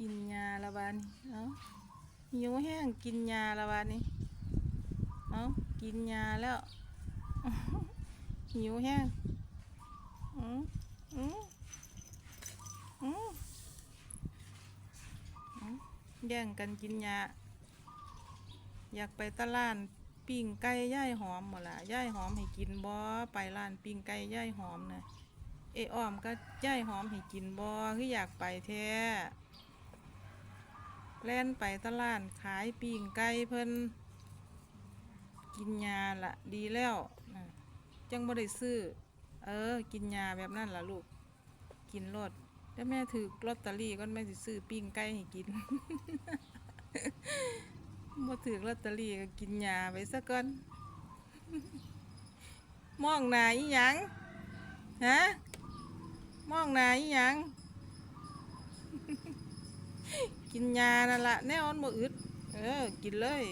ກິນຫຍ້າລະບາດນີ້ ເອົ້າ ຫິວແຮງ ກິນຫຍ້າລະບາດນີ້ ເອົ້າ ກິນຫຍ້າແລ້ວ ຫິວແຮງ ອື ອື ອື ອື ແຍ່ງກັນກິນຫຍ້າ ຢາກໄປຕະຫຼາດປີ້ງໄກ່ຍາຍຫອມບໍ່ລະ? ຍາຍຫອມໃຫ້ກິນບໍ່? ໄປຮ້ານປີ້ງໄກ່ຍາຍຫອມນະ ເອອ້ອມກັບຍາຍຫອມໃຫ້ກິນບໍ່? ຄືຢາກໄປແທ້ ແລ່ນໄປຕະຫຼາດຂາຍປີ້ງໄກ່ເພິ່ນ ກິນຫຍ້າລະ ດີແລ້ວ ນະ ຈັ່ງບໍ່ໄດ້ຊື້ ເອີ ກິນຫຍ້າແບບນັ້ນລະລູກ ກິນໂລດ ດຽວແມ່ຖືກລອດຕະລີກ່ອນ ແມ່ຊິຊື້ປີ້ງໄກ່ໃຫ້ກິນ ບໍ່ຖືກລອດຕະລີກໍກິນຫຍ້າໄປຊະກ່ອນ. ມອງໜ້າອີ່ຫຍັງ? ຮະ? ມອງໜ້າອີ່ຫຍັງ? ກິນຫຍ້ານັ້ນລະ ແນວມັນບໍ່ອຶດ ເອີ ກິນເລີຍ.